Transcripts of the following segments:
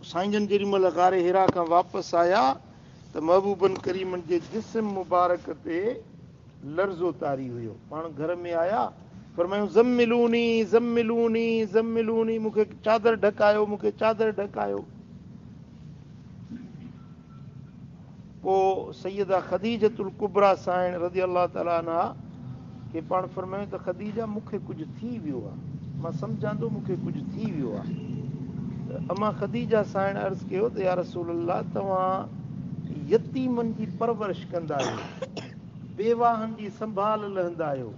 سائين جن جيڏي مهل غار حرا کان واپس آيا ته محبوبن ڪريمن جي جسم مبارڪ تي لرزو طاري هيو. پاڻ گهر ۾ آيا، فرمايائون، زملوني، زملوني، زملوني، مون کي چادر ڍڪايو، مون کي چادر ڍڪايو. پوء سيده خديجة الڪبريٰ سائڻ رضي الله تعالٰي عنها کي پاڻ فرمايو ته خديجه مون کي ڪجهه ٿي ويو آهي، مان سمجهان ٿو مون کي ڪجهه ٿي ويو آهي. ته امان خديجه سائڻ عرض ڪيو ته يا رسول الله توهان يتيمن جي پرورش ڪندا آهيو، بيواهن جي سنڀال لهندا آهيو،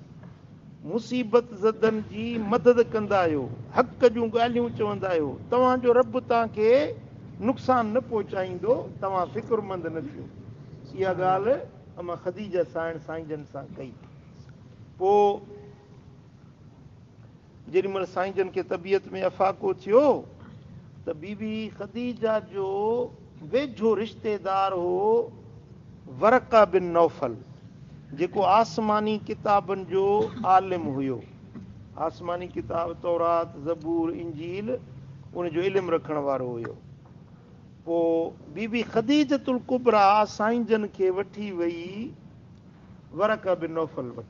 مصيبت زدن جي مدد ڪندا آهيو، حق جون ڳالهيون چوندا آهيو، توهان جو رب توهان کي نقصان نه پهچائيندو، توهان فڪرمند نه ٿيو. اها ڳالهه امان خديجه سائڻ سائين جن سان ڪئي. پوء جيڏي مهل سائين جن کي طبيعت ۾ افاقو ٿيو ته بي بي خديجه جو ويجهو رشتيدار هو ورقه بن نوفل جيڪو آسماني ڪتابن جو عالم هيو. آسماني ڪتاب تورات، زبور، انجيل ان جو علم رکڻ وارو هيو. پوء بي بي خديجة الڪبريٰ سائين جن کي وٺي وئي ورقه بن نوفل وٽ.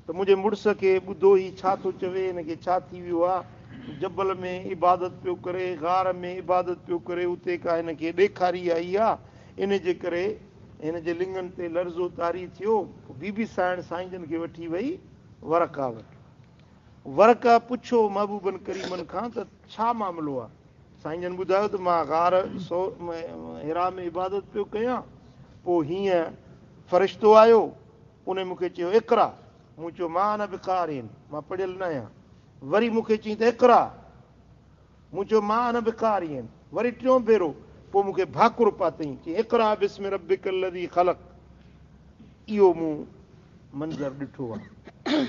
ته منهنجي مڙس کي ٻڌو هي ڇا ٿو چوي، هن کي ڇا ٿي ويو آ، جبل ۾ عبادت پيو ڪري، غار ۾ عبادت پيو ڪري، اتي ڪا هن کي ڏيکاري آئي آ، ان جي ڪري هن جي لڱن تي لرزو طاري ٿيو. پوء بي بي سائڻ سائين جن کي وٺي وئي ورقه وٽ. ورقه پڇيو محبوبن ڪريمن کان ته ڇا معاملو آ؟ سائين جن ٻڌايو ته مان غار حرا ۾ عبادت پيو ڪيان، پوء هيئن فرشتو آيو، انهي مون کي چيو، اقرا! مون چيو، ما انا بقارئ، مان پڙهيل نه آهيان. وري مون کي چيائين ته اقرا! مون چيو، ما انا بقارئ. وري ٽيون ڀيرو، پوء مون کي ڀاڪر پاتائين، چيائين، اقرا باسم ربک الذي خلق. اهو مون منظر ڏٺو آهي.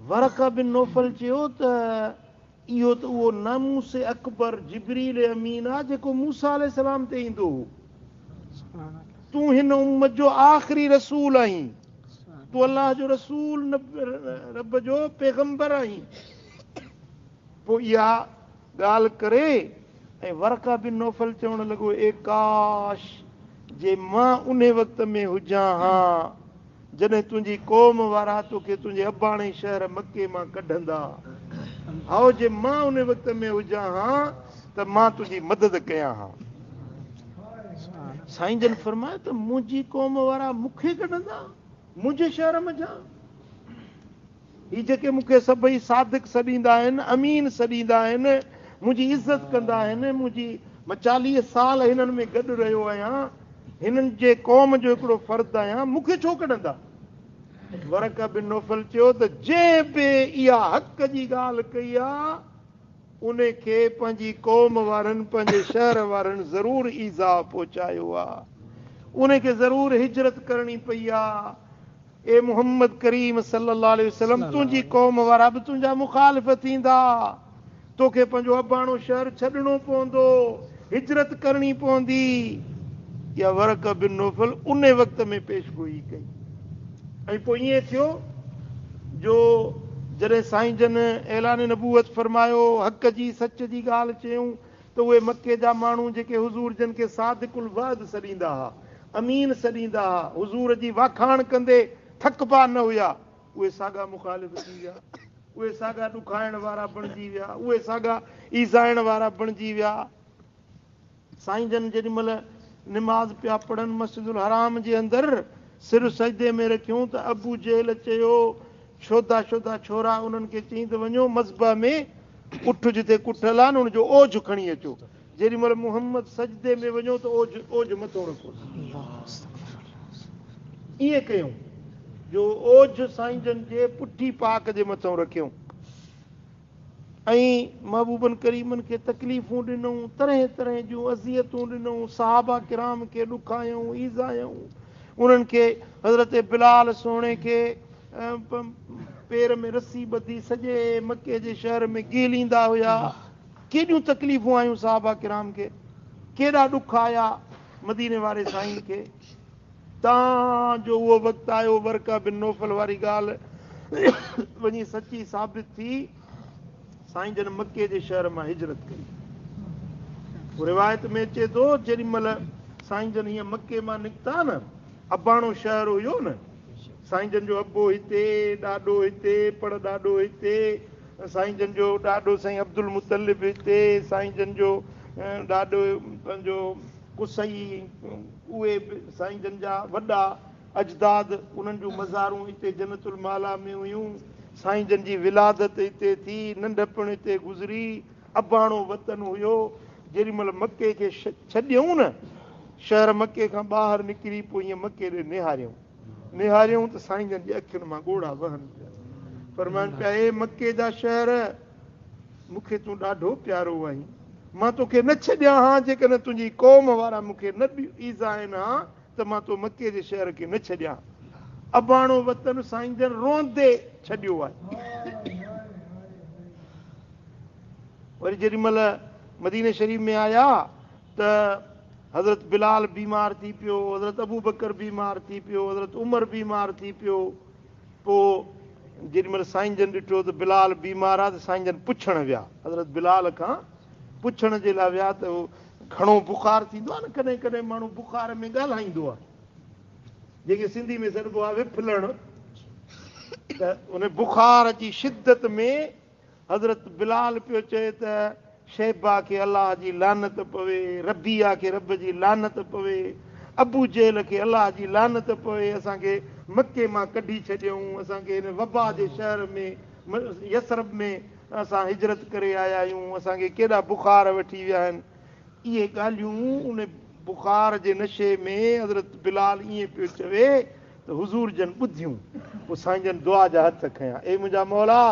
ورقه بن نوفل چيو ته اهو ته اهو ناموس اڪبر جبريل امين آ جيڪو موسيٰ عليه السلام تي ايندو هو. تون هن امت جو آخري رسول آهين. تون الله جو رسول رب جو پيغمبر آهين. پوء اها ڳالهه ڪري ۽ ورقه بن نوفل چوڻ لڳو اي ڪاش جي مان انهي وقت ۾ هجان ها جڏهن تنهنجي قوم وارا توکي تنهنجي اباڻي شهر مڪي مان ڪڍندا. هائو، جي مان انهي وقت ۾ هجان ها ته مان تنهنجي مدد ڪيان ها. سائين جن فرمايو ته منهنجي قوم وارا مون کي ڪڍندا؟ منهنجي شهر منجهان؟ هي جيڪي مون کي سڀئي صادق سڏيندا آهن، امين سڏيندا آهن، منهنجي عزت ڪندا آهن، منهنجي مان 40 سال هنن ۾ گڏ رهيو آهيان، هنن جي قوم جو هڪڙو فرد آهيان، مون کي ڇو ڪڍندا؟ ورقه بن نوفل چيو ته جنهن به اها حق جي ڳالهه ڪئي آ، ان کي پنهنجي قوم وارن، پنهنجي شهر وارن ضرور ايذاء پهچايو آ، ان کي ضرور هجرت ڪرڻي پئي آ. اي محمد ڪريم صلّي اللّٰه عليه وسلّم! تنهنجي قوم وارا به تنهنجا مخالف ٿيندا، توکي پنهنجو اباڻو شهر ڇڏڻو پوندو، هجرت ڪرڻي پوندي. اها ورقه بن نوفل انهي وقت ۾ پيش گوئي ڪئي ۽ پوء ائين ٿيو جو جڏهن سائين جن اعلان نبوت فرمايو، حق جي سچ جي ڳالهه چيائون ته اهي مڪي جا ماڻهو جيڪي حضور جن کي صادق الوعد سڏيندا ها، امين سڏيندا ها، حضور جي واکاڻ ڪندي ٿڪبا نه هيا، اهي ساڳا مخالف ٿي ويا، اهي ساڳا ڏکائڻ وارا بڻجي ويا، اهي ساڳا ايذائڻ وارا بڻجي ويا. سائين جن جيڏي مهل نماز پيا پڙهن مسجد الحرام جي اندر سر سجدي ۾ رکيون ته ابو جهل چيو، شودا شودا ڇورا انهن کي چيائين ته وڃو مذبح ۾ اٺ جتي ڪٺل آهن ان جو اوجهه کڻي اچو. جيڏي مهل محمد سجدي ۾ وڃو ته اوجهه اوجهه مٿو رکوس. ائين ڪيائون جو اوجهه سائين جن جي پٺي پاڪ جي مٿئون رکيائون ۽ محبوبن ڪريمن کي تڪليفون ڏنائون، طرح طرح جون اذيتون ڏنائون، صحابه ڪرام کي ڏکايائون، ايذايائون، انهن کي حضرت بلال سهڻي کي پير ۾ رسي ٻڌي سڄي مڪي جي شهر ۾ گهليندا هيا. ڪيڏيون تڪليفون آيون صحابه ڪرام کي، ڪيڏا ڏک آيا مديني واري سائين کي، تان جو اهو وقت آيو ورقه بن نوفل واري ڳالهه وڃي سچي ثابت ٿي، سائين جن مڪي جي شهر مان هجرت ڪئي. روايت ۾ اچي ٿو، جيڏي مهل سائين جن هيئن مڪي مان نڪتا نه، اباڻو شهر هيو نه، سائين جن جو ابو هتي، ڏاڏو هتي، پڙ ڏاڏو هتي، سائين جن جو ڏاڏو سائين عبدالمطلب هتي، سائين جن جو ڏاڏو پنهنجو قصي، اهي به سائين جن جا وڏا اجداد، انهن جون مزارون هتي جنت المعليٰ ۾ هيون، سائين جن جي ولادت هتي ٿي، ننڍپڻ هتي گذري، اباڻو وطن هيو. جيڏي مهل مڪي کي ڇڏيئون نه، شهر مڪي کان ٻاهر نڪري پوء ائين مڪي ڏي نهاريئون، نهاريئون ته سائين جن جي اکين مان ڳوڙها وهن پيا. فرمائن پيا، اي مڪي جا شهر، مون کي تون ڏاڍو پيارو آهين، مان توکي نه ڇڏيان ها، جيڪڏهن تنهنجي قوم وارا مون کي نه ايذائين ها ته مان تو مڪي جي شهر کي نه ڇڏيان. اباڻو وطن سائين جن روئندي ڇڏيو آهي. وري جيڏي مهل مديني شريف ۾ آيا ته حضرت بلال بيمار ٿي پيو، حضرت ابوبڪر بيمار ٿي پيو، حضرت عمر بيمار ٿي پيو. پوء جيڏي مهل سائين جن ڏٺو ته بلال بيمار آ ته سائين جن پڇڻ ويا، حضرت بلال کان پڇڻ جي لاء ويا ته گهڻو بخار ٿيندو آ نه، ڪڏهن ڪڏهن ماڻهو بخار ۾ ڳالهائيندو آ، جنهن کي سنڌي ۾ سڏبو آ وڦلڻ، ته ان بخار جي شدت ۾ حضرت بلال پيو چئي ته شيبه کي الله جي لعنت پوي، ربيعه کي رب جي لعنت پوي، ابو جهل کي الله جي لعنت پوي، اسان کي مڪي مان ڪڍي ڇڏيائون، اسان کي هن وبا جي شهر ۾ يثرب ۾ اسان هجرت ڪري آيا آهيون، اسان کي ڪيڏا بخار وٺي ويا آهن. اهي ڳالهيون ان بخار جي نشي ۾ حضرت بلال ائين پيو چوي ته حضور جن ٻڌيون، پوء سائين جن دعا جا هٿ کنيا، اي منهنجا مولا!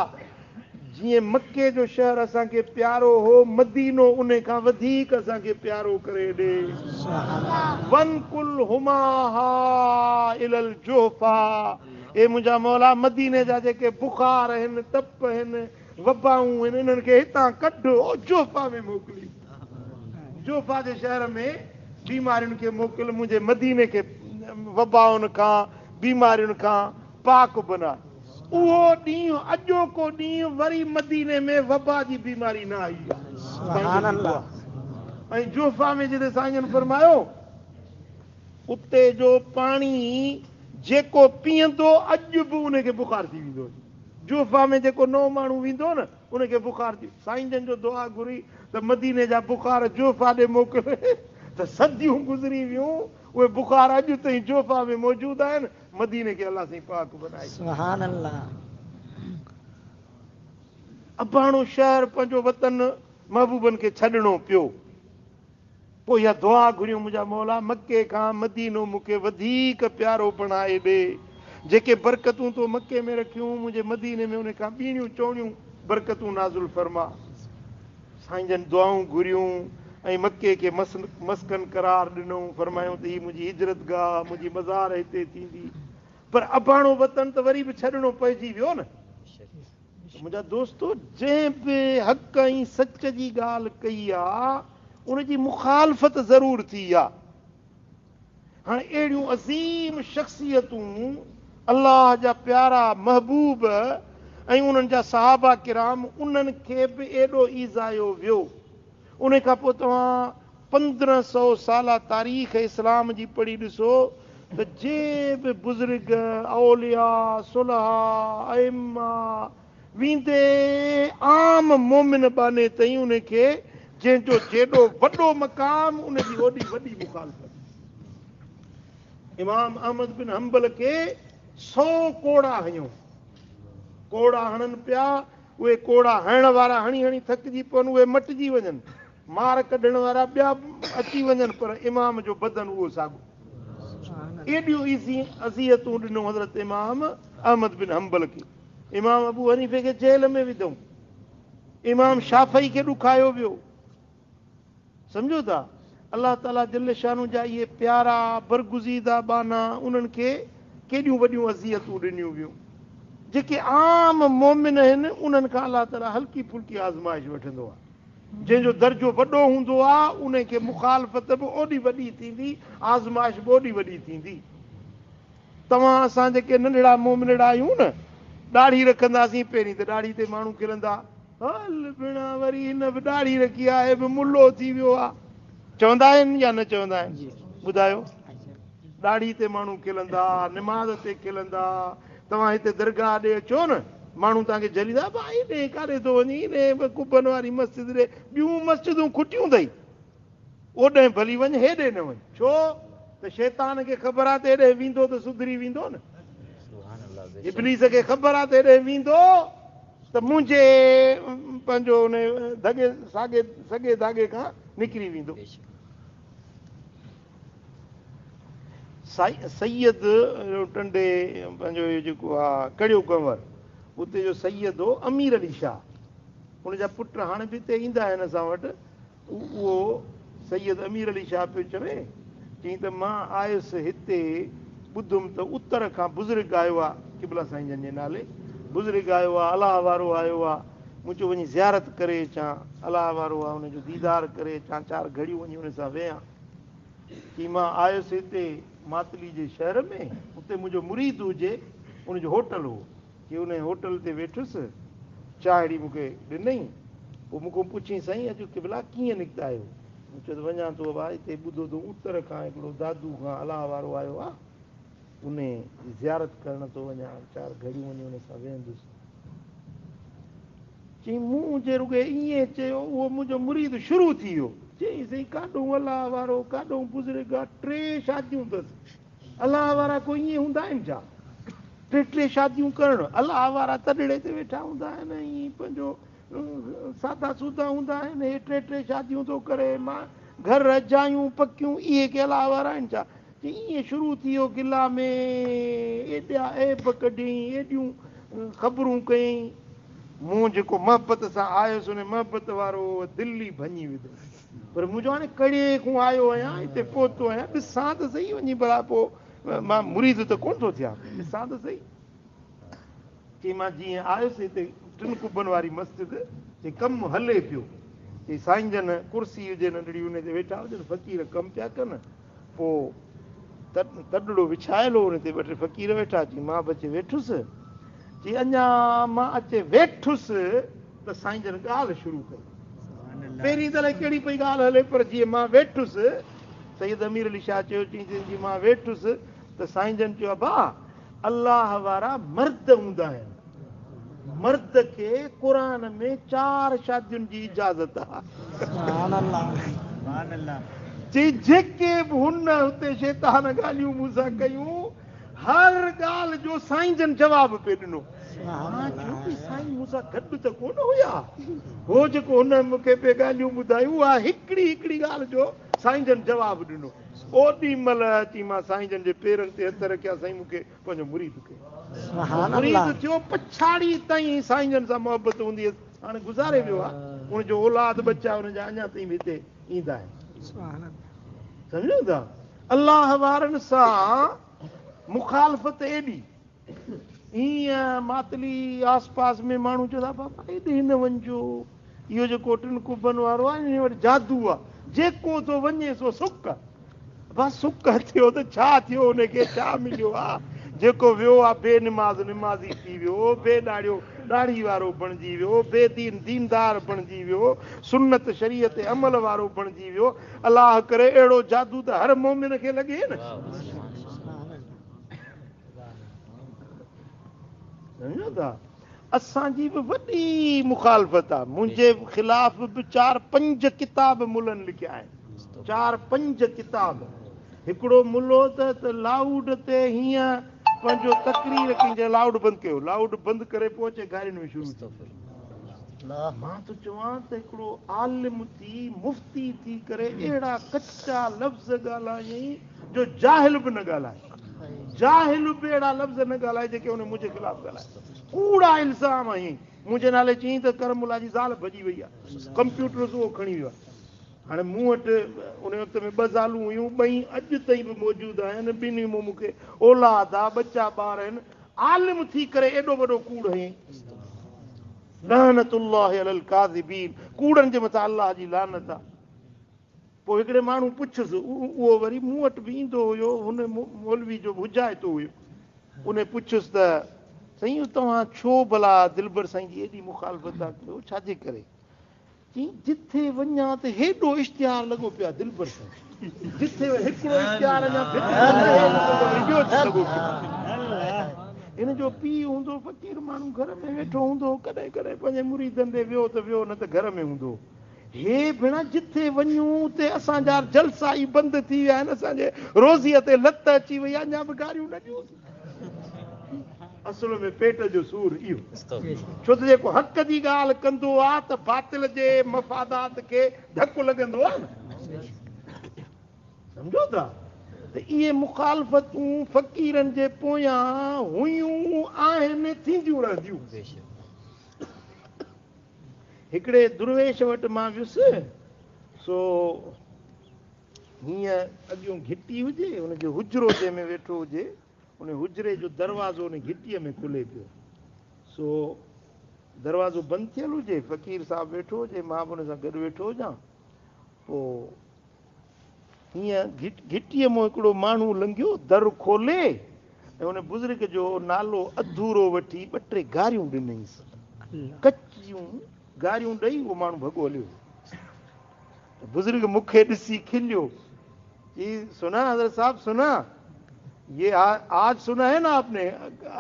جيئن مڪي جو شهر اسان کي پيارو هو، مدينو انهي کان وڌيڪ اسان کي پيارو ڪري ڏي. وانقل حماها الي الجحفه، اي منهنجا مولا! مديني جا جيڪي بخار هن، تپ هن، وبائون هن، انهن کي هتان ڪڍ، او جحفه ۾ موڪلي. جحفه جي شهر ۾ بيمارين کي موڪل، منهنجي مديني کي وبائن کان، بيمارين کان پاڪ بناء. اهو ڏينهن اڄوڪو ڏينهن وري مديني ۾ وبا جي بيماري نه آئي آهي. سائين جن جي دعا. ۽ جحفه ۾ جتي سائين جن فرمايو، اتي جو پاڻي جيڪو پيئندو اڄ به ان کي بخار ٿي ويندو. جحفه ۾ جيڪو نئون ماڻهو ويندو نه، ان کي بخار ٿي. سائين جن جو دعا گهري ته مديني جا بخار جحفه ڏي موڪل ته صديون گذري ويون اهي بخار اڄ تائين جحفه ۾ موجود آهن مديني کي الله سائين پاڪ بنائي ڇڏيو. سبحان الله. اباڻو شهر پنهنجو وطن محبوبن کي ڇڏڻو پيو. پوء اها دعا گهريون، منهنجا مولا! مڪي کان مدينو مون کي وڌيڪ پيارو بڻائي ڏي. جيڪي برڪتون تو مڪي ۾ رکيون، منهنجي مديني ۾ ان کان ٻيڻيون چوڻيون برڪتون نازل فرما. سائين جن دعائون گهريون ۽ مڪي کي مسڪن قرار ڏنو. فرمايائون ته هي منهنجي هجرت گاهه، منهنجي مزار هتي ٿيندي. پر اباڻو وطن ته وري به ڇڏڻو پئجي ويو نه. ته منهنجا دوستو جنهن به حق ۽ سچ جي ڳالهه ڪئي آ ان جي مخالفت ضرور ٿي آ. هاڻي اهڙيون عظيم شخصيتون الله جا پيارا محبوب ۽ انهن جا صحابه ڪرام انهن کي به ايڏو ايذايو ويو. ان کان پوء توهان 1500 سالا تاريخ اسلام جي پڙهي ڏسو ته جي به بزرگ، اولياء، صلحاء، ائمه، ويندي عام مومن ٻانهي تائين ان کي جنهن جو جيڏو وڏو مقام ان جي اوڏي وڏي مخالفت. امام احمد بن حنبل کي 100 ڪوڙا هنيو. ڪوڙا هڻن پيا، اهي ڪوڙا هڻڻ وارا هڻي هڻي ٿڪجي پون، اهي مٽجي وڃن. مار ڪڍڻ وارا ٻيا اچي وڃن پر امام جو بدن اهو ساڳو. ايڏيون اذيتون ڏنو حضرت امام احمد بن حنبل کي. امام ابو حنيفي کي جيل ۾ وڌو. امام شافعي کي ڏکايو ويو. سمجهو ٿا؟ الله تعاليٰ جل شانه جا اهي پيارا برگزيده ٻانها انهن کي ڪيڏيون وڏيون اذيتون ڏنيون ويون. جيڪي عام مؤمن آهن انهن کان الله تعاليٰ هلڪي ڦلڪي آزمائش وٺندو آهي. جنهن جو درجو وڏو هوندو آ، انهي کي مخالفت به اوڏي وڏي ٿيندي، آزمائش به اوڏي وڏي ٿيندي. توهان اسان جيڪي ننڍڙا مومنڙا آهيون نه، ڏاڙهي رکنداسين، پهرين ته ڏاڙهي تي ماڻهو کلندا، هل ڀيڻا وري هن به ڏاڙهي رکي آ، هي به ملو ٿي ويو آ. چوندا آهن يا نه چوندا آهن؟ ٻڌايو. ڏاڙهي تي ماڻهو کلندا، نماز تي کلندا. توهان هتي درگاهه ڏي اچو نه، ماڻهو توهان کي جهليندا، ڀاء هيڏي ڪاڏي ٿو وڃين، هيڏي قبن واري مسجد ڏي، ٻيون مسجدون کٽيون اٿئي، اوڏانهن ڀلي وڃ، هيڏي نه وڃ. ڇو ته شيطان کي خبر آهي ته هيڏي ويندو ته سڌري ويندو نه. ابليس کي خبر آهي ته هيڏي ويندو ته منهنجي پنهنجو ان ڌڳي ساڳي سڳي ڌاڳي کان نڪري ويندو. سيد ٽنڊي پنهنجو اهو جيڪو آ ڪڙيو ڪنور اتي جو سيد هو امير علي شاهه، ان جا پٽ هاڻي به هتي ايندا آهن اسان وٽ. اهو سيد امير علي شاهه پيو چوي، چيائين ته مان آيس هتي ٻڌم ته اتر کان بزرگ آيو آ، قبلا سائين جن جي نالي بزرگ آيو آ، الله وارو آيو آ، مون چيو وڃي زيارت ڪري اچان، الله وارو آ، ان جو ديدار ڪري اچان، چار گهڙيون وڃي ان سان ويهان. چيائين مان آيس هتي ماتلي جي شهر ۾، اتي منهنجو مريد هجي، ان جو هوٽل هو. چي انهيء هوٽل تي ويٺس، چانهڙي مون کي ڏنئي، پوء مون کان پڇيائين سائين اڄ قبلا ڪيئن نڪتا آهيو؟ مون چيو ته وڃان ٿو ابا هتي ٻڌو ته اتر کان هڪڙو دادو کان الله وارو آيو آ، انهيء جي زيارت ڪرڻ ٿو وڃان، چار گهڙيون وڃي ان سان ويهندس. چيائين مون جي رڳي ائين چيو، اهو منهنجو مريد شروع ٿي ويو. چيائين سائين ڪاڏهون الله وارو، ڪاڏهون بزرگ آ، ٽي شاديون اٿس. الله وارا ڪو ائين هوندا آهن ڇا؟ ٽي ٽي شاديون ڪرڻ. الله وارا تڏڙي تي ويٺا هوندا آهن ۽ پنهنجو سادا سودا هوندا آهن. هي ٽي ٽي شاديون ٿو ڪري، مان گهر جايون پڪيون، اهي ڪي الله وارا آهن ڇا؟ چي ائين شروع ٿي ويو گلا ۾، ايڏا عيب ڪڍيائين، ايڏيون خبرون ڪيائين. مون جيڪو محبت سان آيس، ان محبت وارو دل ئي ڀڃي وڌو. پر مون چيو هاڻي ڪڙي کان آيو آهيان، هتي پهتو آهيان، ڏسان ته سهي وڃي ڀلا پوء مان مريد ته ڪونه ٿو ٿيان، ڏسان ته سهي. چي مان جيئن آيس هتي ٽن قبن واري مسجد چي ڪم هلي پيو. چي سائين جن ڪرسي هجي ننڍڙي ان تي ويٺا هجن، فقير ڪم پيا ڪن، پوء تڏڙو وڇايل هو ان تي ٻه ٽي فقير ويٺا. چي مان به اچي ويٺس. چي اڃا مان اچي ويٺس ته سائين جن ڳالهه شروع ڪئي. پهرين ته الائي ڪهڙي پئي ڳالهه هلي پر جيئن مان ويٺس، سيد امير علي شاهه چيو، چيائين ته جيئن مان ويٺس ته سائين جن چيو ابا الله وارا مرد هوندا آهن، مرد کي قرآن ۾ چار شادين جي اجازت آهي. چي جيڪي به هن هتي شيطان ڳالهيون مون سان ڪيون، هر ڳالهه جو سائين جن جواب پئي ڏنو. مان چيو ته سائين مون سان گڏ ته ڪونه هيا، هو جيڪو هن مون کي پئي ڳالهيون ٻڌايون، اها هڪڙي هڪڙي ڳالهه جو سائين جن جواب ڏنو. اوڏي مهل اچي مان سائين جن جي پيرن تي هٿ رکيا، سائين مون کي پنهنجو مريد ڪيو. مريد ٿيو، پڇاڙي تائين سائين جن سان محبت هوندي هيس. هاڻي گذاري ويو آهي، ان جو اولاد ٻچا ان جا اڃا تائين به هتي ايندا آهن. سمجهو ٿا؟ الله وارن سان مخالفت ايڏي، ايئن ماتلي آس پاس ۾ ماڻهو چوندا بابا ايڏي نه وڃجو، اهو جيڪو ٽن قبن وارو آهي ان وٽ جادو آهي، جيڪو ٿو وڃي سو سڪ. بس سڪ ٿيو ته ڇا ٿيو، ان کي ڇا مليو آ؟ جيڪو ويو آ بي نماز نمازي ٿي ويو، بي ڏاڙهيو ڏاڙهي وارو بڻجي ويو، بي دين ديندار بڻجي ويو، سنت شريعت تي عمل وارو بڻجي ويو. الله ڪري اهڙو جادو ته هر مومن کي لڳي نه. سمجهو ٿا؟ اسان جي به وڏي مخالفت آ. منهنجي خلاف به چار پنج ڪتاب ملن لکيا آهن. چار پنج ڪتاب. هڪڙو ملو ته لائوڊ تي هيئن پنهنجو تقرير ڪئي، چيائين لائوڊ بند ڪيو. لائوڊ بند ڪري پوء اچي گارين ۾ شروع ٿي. مان ٿو چوان ته هڪڙو عالم ٿي مفتي ٿي ڪري اهڙا ڪچا لفظ ڳالهايائين جو جاهل به نه ڳالهائي. جاهل به اهڙا لفظ نه ڳالهائي جيڪي هن منهنجي خلاف ڳالهايا. ڪوڙا الزام هنيائين. منهنجي نالي چيائين ته ڪرم الله جي زال ڀڄي وئي آهي، ڪمپيوٽر اهو کڻي ويو آهي. هاڻي مون وٽ ان وقت ۾ ٻه زالون هيون، ٻئي اڄ تائين به موجود آهن، ٻنهي مان مون کي اولاد آ، ٻچا ٻار آهن. عالم ٿي ڪري ايڏو وڏو ڪوڙ هنيائين. لعنت الله علي الڪاذبين، ڪوڙن جي مٿان الله جي لعنت آ. پوء هڪڙي ماڻهو پڇيس، اهو وري مون وٽ به ايندو هيو، هن مولوي جو به حجائتو هيو، انهي پڇيس ته سائين توهان ڇو ڀلا دلبر سائين جي ايڏي مخالفت ٿا ڪيو، ڇا جي ڪري؟ چيائين جٿي وڃان ته هيڏو اشتهار لڳو پيو آهي دلبر سائين جٿي هڪڙو اشتهار اڃا ڀت تي نه آيو ته وري ٻيو لڳو پيو آهي. هن جو پيء هوندو فقير ماڻهو گهر ۾ ويٺو هوندو هو ڪڏهن ڪڏهن پنهنجي مريدن ڏي ويو ته ويو نه ته گهر ۾ هوندو هو. هي ڀيڻا جٿي وڃون اتي اسان جا جلسا ئي بند ٿي ويا آهن اسان جي روزيء تي لت اچي وئي آهي اڃا به گاريون نه ڏيون. اصل ۾ پيٽ جو سور اهو. ڇو ته جيڪو حق جي ڳالهه ڪندو آ ته باطل جي مفادات کي ڌڪ لڳندو آ نه. سمجهو ٿا ته اهي مخالفتون فقيرن جي پويان هيون، آهن، ٿينديون رهنديون. هڪڙي درويش وٽ مان ويس سو هيئن اڳيون گهٽي هجي، ان جو حجرو جنهن ۾ ويٺو هجي، ان حجري جو دروازو ان گهٽيء ۾ کلي پيو. سو دروازو بند ٿيل هجي، فقير صاحب ويٺو هجي، مان به ان سان گڏ ويٺو هجان. پوء هيئن گهٽيء مان هڪڙو ماڻهو لنگهيو، در کولي ۽ ان بزرگ جو نالو اڌورو وٺي ٻه ٽي گاريون ڏنائينس. ڪچيون گاريون ڏئي اهو ماڻهو ڀڳو هليو ويو. ته بزرگ مون کي ڏسي کليو، چي سنا حضرت صاحب سنا، ये आज सुना है ना आपने،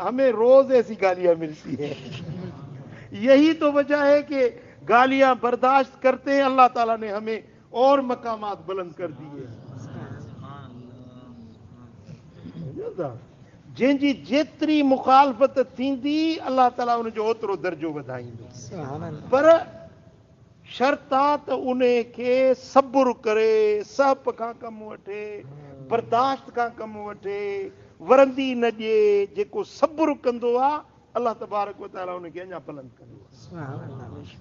हमें रोज ऐसी गालियां मिलती हैं۔ यही तो वजह है कि गालियां बर्दाश्त करते हैं، अल्लाह ताला ने हमें और मकामात बुलंद कर दिए। जंहिंजी जेतिरी मुखालफ़त थींदी अल्लाह ताला उन जो ओतिरो दर्जो वधाईंदो, पर शर्त आ त उन खे सब्र करे، सहप खां कमु वठे، बर्दाश्त खां कमु वठे، वरंदी न ॾिए। जेको सब्र कंदो आहे अल्लाह तबारक व तआला उनखे अञा बुलंद कंदो आहे।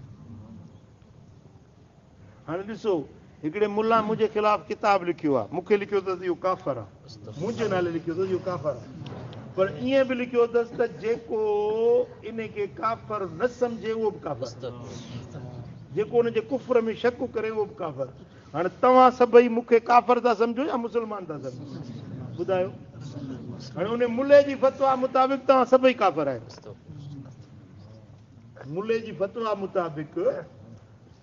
हाणे ॾिसो، हिकिड़े मुला मुंहिंजे ख़िलाफ़ किताब लिखियो आहे، मूंखे लिखियो अथसि इहो काफ़र आहे، मुंहिंजे नाले लिखियो अथसि इहो काफ़र आहे، पर ईअं बि लिखियो अथसि त जेको इन खे काफ़र न सम्झे उहो बि काफ़र، जेको उनजे कुफ्र में शक करे उहो बि काफ़र। हाणे तव्हां सभई मूंखे काफ़र था सम्झो या मुसलमान था सम्झो، ॿुधायो। हाणे उन मुले जी फतवा मुताबिक़ तव्हां सभई काफ़र आहियो। मुले जी फतवा मुताबिक़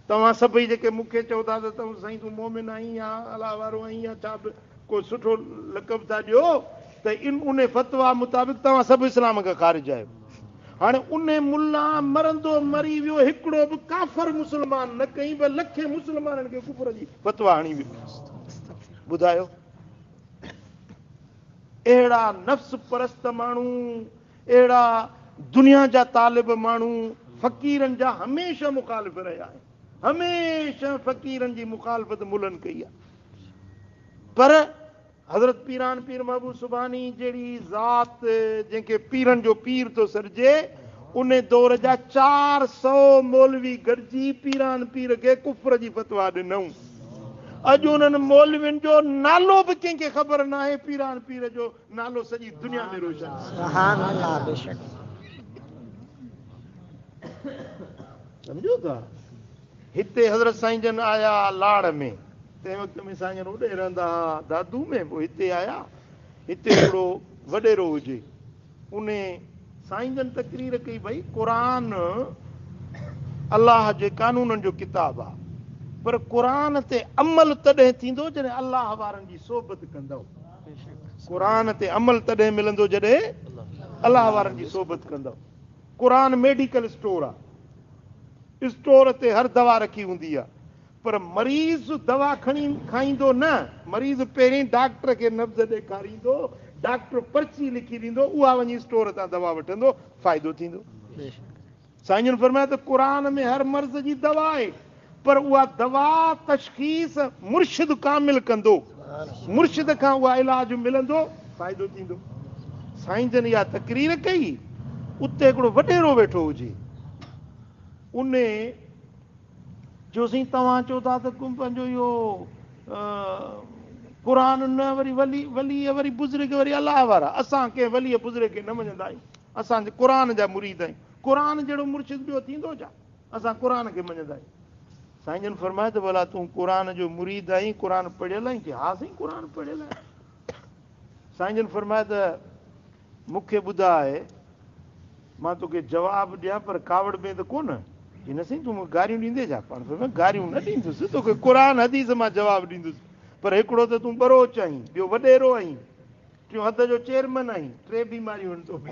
तव्हां सभई जेके मूंखे चओ था त तूं साईं तूं मोमिन आहीं या अलाह वारो आहीं या छा बि को सुठो लक़ब था ॾियो، त इन उन फतवा मुताबिक़ तव्हां सभु इस्लाम खां ख़ारिज आहियो। हाणे उन मुला मरंदो मरी वियो، हिकिड़ो बि काफ़र मुसलमान न कई، पर लखे मुसलमाननि खे कुफ्र जी फतवा हणी वियो। ॿुधायो، अहिड़ा नफ़्स परस्त माण्हू، अहिड़ा दुनिया जा तालिब माण्हू फ़क़ीरनि जा हमेशह मुखालिफ़ रहिया आहिनि। हमेशह फ़क़ीरनि जी मुखालफ़त मुलनि कई आहे، पर हज़रत पीरान पीर महबूब सुभानी जहिड़ी ज़ात، जंहिंखे पीरनि जो पीर थो सॾिजे، उन दौर जा 400 मौलवी गॾिजी पीरान पीर खे कुफ्र जी फतवा ॾिनऊं। अॼु उन्हनि मौलवियुनि जो नालो बि कंहिंखे ख़बर न आहे، पीरान पीर जो नालो सॼी दुनिया में रोशन। सम्झो था، हिते हज़रत साईं जन आया लाड़ में، तंहिं वक़्त में साईं जन ओॾे रहंदा हुआ दादू में، पोइ हिते आया। हिते हिकिड़ो वॾेरो हुजे، उन साईं जन तकरीर कई، भई क़ुर अल्लाह जे कानूननि जो किताब आहे، पर क़ुर ते अमल तॾहिं थींदो जॾहिं अल्लाह वारनि जी सोबत कंदव। क़ुर ते अमल तॾहिं मिलंदो जॾहिं अल्लाह वारनि जी सोबत कंदव। क़ुर मेडिकल स्टोर आहे، स्टोर ते हर दवा रखी हूंदी आहे، पर मरीज़ दवा खणी खाईंदो न، मरीज़ पहिरीं डॉक्टर खे नब्ज़ ॾेखारींदो، डॉक्टर पर्ची लिखी ॾींदो، उहा वञी स्टोर तां दवा वठंदो، फ़ाइदो थींदो। साईं जन फ़रमायो त क़ुर में हर मर्ज़ जी दवा आहे، पर उहा दवा तशख़ीस मुर्शिद कामिल कंदो، मुर्शिद खां उहा इलाज मिलंदो، फ़ाइदो थींदो। साईं जन इहा तकरीर कई، उते हिकिड़ो वॾेरो वेठो हुजे، उन चयो साईं तव्हां चओ था त पंहिंजो इहो क़ुर न वरी वली वली वरी बुज़ुर्ग वरी अलाह वारा، असां कंहिं वलीअ बुज़ुर्ग खे न मञंदा आहियूं، असां क़ुर जा मुरीद आहियूं، क़ुर जहिड़ो मुर्शिद ॿियो थींदो छा، असां क़ुर खे मञंदा आहियूं। साईं जन फ़रमायो त भला तूं क़ुर जो मुरीद आहीं، क़ुर पढ़ियल आहीं؟ चई हा साईं क़ुर पढ़ियल आहे। साईं जन फ़रमायो त मूंखे ॿुधाए، मां तोखे जवाबु ॾियां، पर कावड़ में त कोन؟ چي نه سائين تون مون کي گاريون ڏيندين ڇا؟ پاڻ فرمايو گاريون نه ڏيندس توکي قرآن حديث مان جواب ڏيندس پر هڪڙو ته تون ٻروچ آهين ٻيو وڏيرو آهين ٽيون حد جو چيئرمن آهين ٽي بيماريون آهن تو ۾.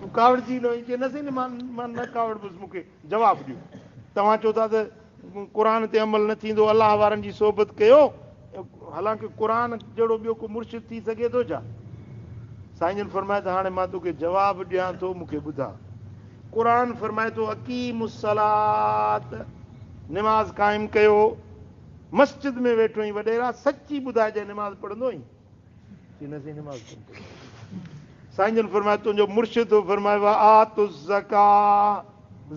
تون ڪاوڙجي نه وڃ. چي نه سائين مان مان نه ڪاوڙبس مون کي جواب ڏيو. توهان چئو ٿا ته قرآن تي عمل نه ٿيندو الله وارن جي صحبت ڪيو حالانڪه قرآن جهڙو ٻيو ڪو مرشد ٿي سگهي ٿو ڇا؟ سائين جن فرمايو ته هاڻي مان توکي جواب ڏيان ٿو مون کي ٻڌاء. قرآن فرمائي ٿو اقيموا الصلاة نماز قائم ڪيو. مسجد ۾ ويٺو آهين وڏيرا سچي ٻڌائجانء نماز پڙهندو آهين؟ چي نه سائين نماز ڪونه پڙهندو آهيان. سائين جن فرمايو تنهنجو مرشد ٿو فرمائي وآتوا الزڪاة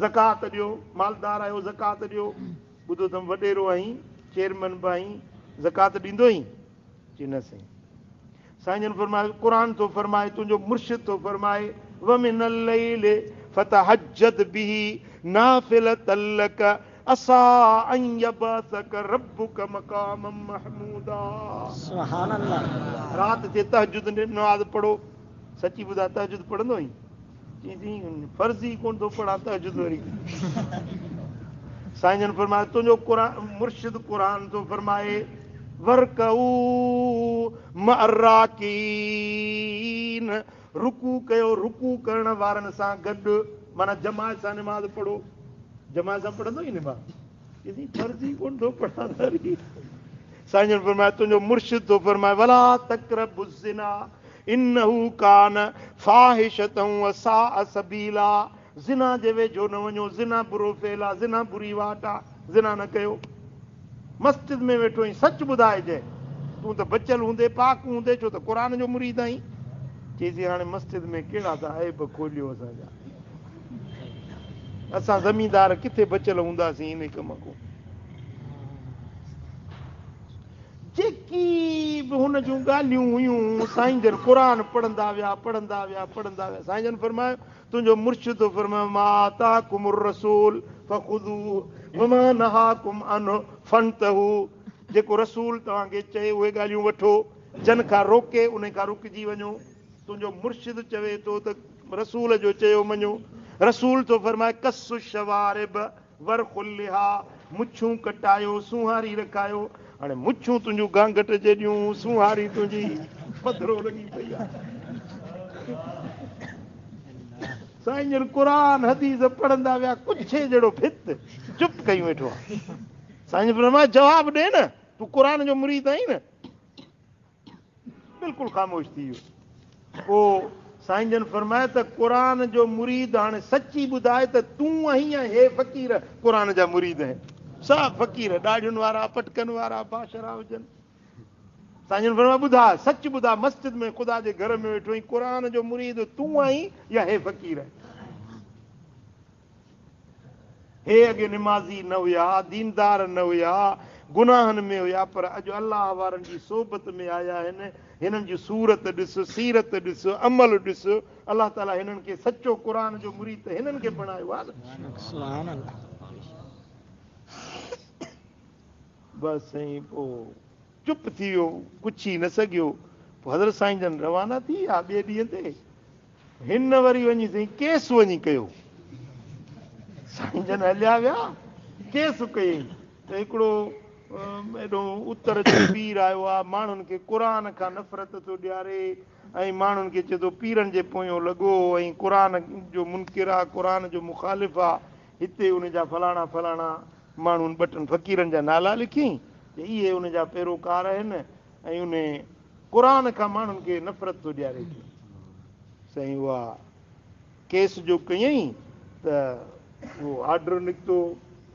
زڪوات ڏيو مالدار آهيو زڪوات ڏيو ٻڌو اٿم وڏيرو آهين چيئرمن به آهين زڪوات ڏيندو آهين؟ چي نه سائين. سائين جن فرمايو قرآن ٿو فرمائي تنهنجو مرشد ٿو فرمائي ومن الليل فتهجد به نافلة لک عسي ان يبعثک ربک مقاما محمودا. سبحان الله. رات ٿئي تهجد نماز پڙهو. سچي ٻڌاء تهجد پڙهندو آهين؟ چي سائين فرض ئي ڪونه ٿو پڙهان تهجد وري. سائين جن فرمايو تنهنجو قرآن مرشد قرآن ٿو فرمائي وارڪعوا مع الراڪعين رڪوع ڪيو رڪوع ڪرڻ وارن سان گڏ معنيٰ جماعت سان نماز پڙهو. جماعت سان پڙهندو آهين نماز؟ چي سائين فرض ئي ڪونه ٿو پڙهان ته وري. سائين جن فرمايو تنهنجو مرشد ٿو فرمائي ولا تقربوا الزنا انه ڪان فاحشة وساء سبيلا زنا جي ويجهو نه وڃو زنا برو فعل آ زنا بري واٽ آ زنا نه ڪيو. مسجد ۾ ويٺو آهين سچ ٻڌائجانء تون ته بچيل هوندين پاڪ هوندين ڇو ته قرآن جو مريد آهين. چيسين هاڻي مسجد ۾ ڪهڙا ٿا عيب کوليو اسان جا. اسان زميندار ڪٿي بچيل هونداسين انهي ڪم کان. جيڪي به هن جون ڳالهيون هيون سائين جن قرآن پڙهندا ويا پڙهندا ويا پڙهندا ويا سائين جن فرمايو تنهنجو مرشد ٿو فرمائي ما آتاڪم الرسول فخذوه وما نهاڪم عنه فانتهوا جيڪو رسول توهان کي چئي اهي ڳالهيون وٺو جن کان روڪي انهي کان رڪجي وڃو تنهنجو مرشد چوي ٿو ته رسول جو چيو مڃو رسول ٿو فرمائي قصوا الشوارب وارخوا اللحي مڇون ڪٽايو سونهاري رکايو هاڻي مڇون تنهنجون گانگٽ جيڏيون سونهاري تنهنجي پڌرو لڳي پئي آهي. سائين جن قرآن حديث پڙهندا ويا ڪڇي جهڙو ڀت چپ ڪيون ويٺو آهي. سائين جن فرمايو جواب ڏي نه تون قرآن جو مريد آهين نه. بلڪل خاموش ٿي ويو. پوء سائين جن فرمايو ته قرآن جو مريد هاڻي سچي ٻڌاء ته تون آهين يا هي فقير قرآن جا مريد آهن. سڀ فقير ڏاڙهين وارا پٽڪن وارا باشرا هجن. سائين جن فرمايو ٻڌاء سچ ٻڌاء مسجد ۾ خدا جي گهر ۾ ويٺو آهين قرآن جو مريد تون آهين يا هي فقير آهن. هي اڳي نمازي نه هيا، ديندار نه هيا، گناهن ۾ هيا، پر اڄ الله وارن جي صحبت ۾ آيا آهن، هنن جي صورت ڏس، سيرت ڏس، عمل ڏس، الله تعاليٰ هنن کي سچو قرآن جو مريد ته هنن کي بڻايو آهي نه. سبحان الله. بس سائين پوء چپ ٿي ويو، ڪڇي نه سگهيو. پوء حضرت سائين جن روانا ٿي ويا ٻئي ڏينهن تي. هن وري وڃي سائين ڪيس وڃي ڪيو. سائين جن هليا ويا، ڪيس ڪيائين ته هڪڙو ايڏو اتر جو پير آيو آ، ماڻهن کي قرآن کان نفرت ٿو ڏياري ۽ ماڻهن کي چئي ٿو پيرن جي پويون لڳو ۽ قرآن جو منڪر آ، قرآن جو مخالف آ، هتي ان جا فلاڻا فلاڻا ماڻهن ٻه ٽن فقيرن جا نالا لکيائين ته اهي ان جا پيروڪار آهن ۽ ان قرآن کان ماڻهن کي نفرت ٿو ڏياري پيو. سائين اها ڪيس جو ڪيائين ته اهو آرڊر نڪتو،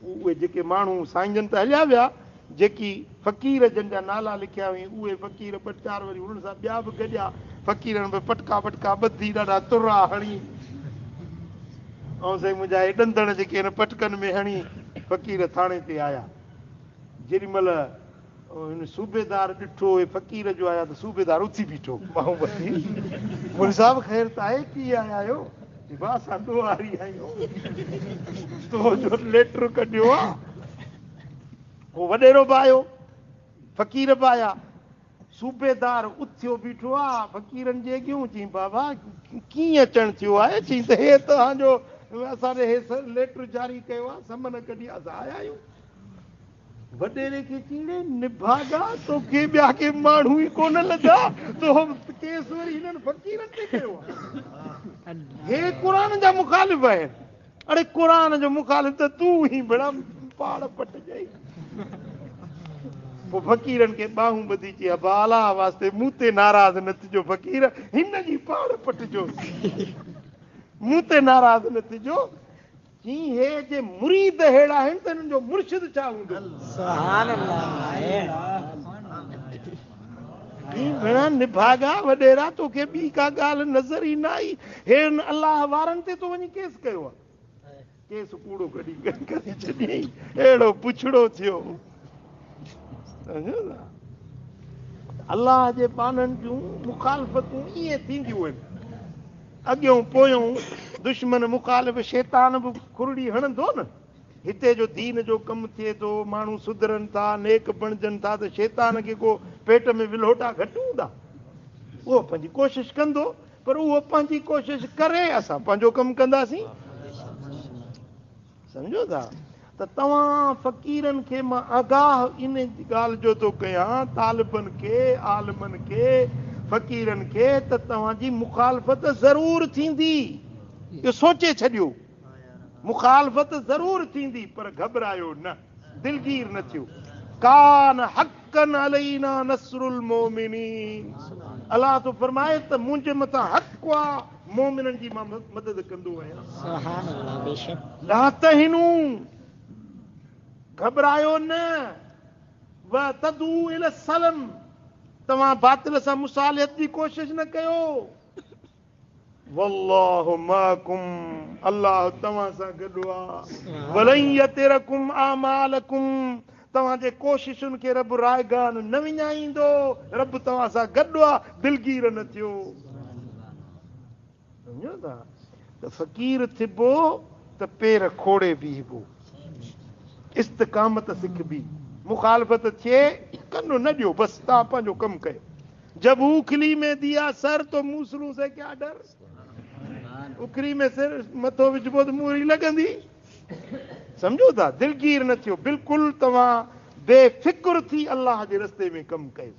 اهي جيڪي ماڻهو سائين جن ته هليا ويا، جيڪي فقير جن جا نالا لکيا هئائين اهي فقير ٻه چار وري انهن سان ٻيا به گڏيا، فقيرن به پٽڪا وٽڪا ٻڌي ڏاڍا ترا هڻي ۽ سائين منهنجا اهي ڏندڻ جيڪي هن پٽڪن ۾ هڻي فقير ٿاڻي تي آيا. جيڏي مهل هن صوبيدار ڏٺو اهي فقير جو آيا ته صوبيدار اٿي بيٺو ٻانهون ٻڌي مولوي صاحب خير ته آهي ڪيئن آيا آهيو؟ چي ڀاء اسان ڏوهاري آهيون تو جو ليٽر ڪڍيو آ. هو وڏيرو به آيو فقير به آيا. صوبيدار اٿيو بيٺو آ فقيرن جي اڳيون چيائين بابا ڪيئن اچڻ ٿيو آهي؟ چيائين ته هي توهان جو असांजे हे लेटर जारी कयो आहे, समन कढी असां आया आहियूं। वॾेरे खे चई निभागा तोखे ॿिया के माण्हू ई कोन लॻा, तो केस वरी हिननि फ़क़ीरनि ते कयो आहे। हे क़ुर जा मुखालिफ़ आहिनि। अड़े क़ुर जो मुखालिफ़ त तूं ई भेण पाड़ पटजई। पोइ फ़क़ीरनि खे ॿाहूं ॿधी चई अबा अलाह वास्ते मूं ते नाराज़ न थिजो फ़क़ीर, हिन जी पाड़ पटिजो, मूं ते नाराज़ न थिजो। चई हे जे मुरीद अहिड़ा आहिनि त हिननि जो मुर्शिद छा हूंदो? सुभान अल्लाह। भेण निभागा वॾेरा तोखे ॿी का ॻाल्हि नज़र ई न आई, हेड़नि अलाह वारनि ते तो वञी केस कयो आहे, केस कूड़ो कढी करे छॾियईं, अहिड़ो पुछड़ो थियो। अलाह जे ॿान्हनि जूं मुखालफ़तूं ईअं थींदियूं आहिनि, अॻियों पोयों दुश्मन मुखालिफ़ शैतान बि खुरड़ी हणंदो न। हिते जो दीन जो कमु थिए थो, माण्हू सुधरनि था, नेक बणिजनि था, त शैतान खे को पेट में विलोटा घटि हूंदा, उहो पंहिंजी कोशिशि कंदो, पर उहो पंहिंजी कोशिशि करे असां पंहिंजो कमु कंदासीं। सम्झो था? त तव्हां फ़क़ीरनि खे मां आगाह इन ॻाल्हि जो थो कयां, तालिबनि खे, आलिमनि खे, फ़क़ीरनि खे, त तव्हांजी मुखालफ़त ज़रूरु थींदी, इहो सोचे छॾियो, मुखालफ़त ज़रूरु थींदी, पर घबरायो न, दिलगीर न थियो। कान हक़न अलैना नस्रुल मोमिनीन, अलाह थो फरमाए त मुंहिंजे मथां हक़ आहे, मोमिननि जी मां मदद कंदो आहियां। सुभान अल्लाह, बेशक। ला तहिनू, घबरायो न, व तदू इल सलम, तव्हां बातिल सां मुसालिहत जी कोशिश न कयो। वल्लाहु माकुम, अलाह तव्हां सां गॾु आहे। वलन यतिरकुम आमालकुम, तव्हांजे कोशिशुनि खे रब रायगान न विञाईंदो, रब तव्हां सां गॾु आहे, दिलगीर न थियो। सम्झो था? त फ़क़ीर थिबो त पेर खोड़े बीहबो, इस्तिकामत सिखबी, मुखालफ़त थिए कन न ॾियो, बसि तव्हां पंहिंजो कमु कयो। जब उखली में दिया सर तो मूसलू से क्या डर, उखरी में सिर मथो विझबो त मूरी लॻंदी। सम्झो था? दिलगीर न थियो, बिल्कुलु तव्हां बेफ़िक्र थी अलाह जे रस्ते में कमु कयो,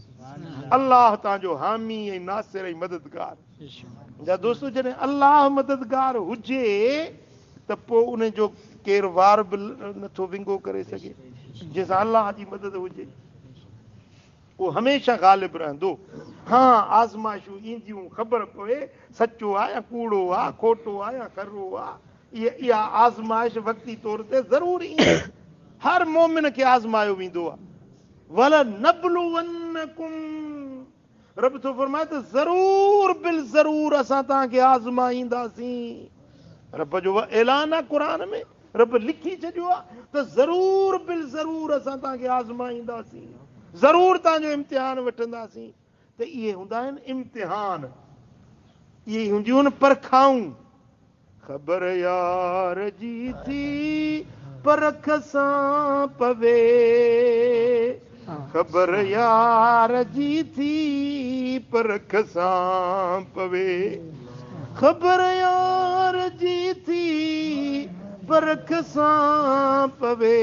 अलाह तव्हांजो हामी ऐं नासिर ऐं मददगार। जा दोस्तो, जॾहिं अलाह मददगार हुजे त पोइ उनजो केरु वार बि नथो विंगो करे सघे, जंहिंसां अलाह जी मदद हुजे उहो हमेशह ग़ालिब रहंदो। हा, आज़माइशूं ईंदियूं, ख़बर पवे सचो आहे या कूड़ो आहे, खोटो आहे या खरो आहे, इहा आज़माइश वक़्ती तौर ते ज़रूरु ईंदी, हर मोमिन खे आज़मायो वेंदो आहे। वलनबलुवन्नकुम, रब थो फरमाए त ज़रूर बिल ज़रूर असां तव्हांखे आज़माईंदासीं। रब जो ऐलान आहे क़ुर में, रब लिखी छॾियो आहे त ज़रूर बिल ज़रूर असां तव्हांखे आज़माईंदासीं, ज़रूर तव्हांजो इम्तिहान वठंदासीं। त इहे हूंदा आहिनि इम्तिहान, इहे हूंदियूं आहिनि परखाऊं। ख़बर यार जी थी परख सां पवे, ख़बर यार जी थी परख सां पवे, ख़बर यार जी थी परख सां पवे,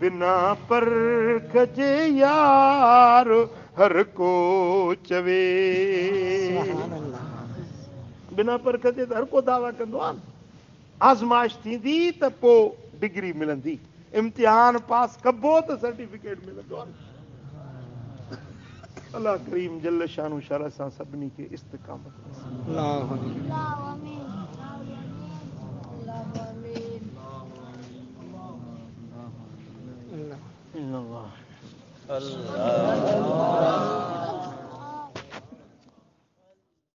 बिना परख जे यार हर को चवे। बिना परख जे त हर को दावा कंदो आहे। आज़माइश थींदी त पोइ डिग्री मिलंदी, इम्तिहान पास कबो त सर्टिफिकेट मिलंदो आहे। अलाह करीम जल्ल शानु शाला सां सभिनी खे इस्तिकामत। अल्लाह। अल्लाह।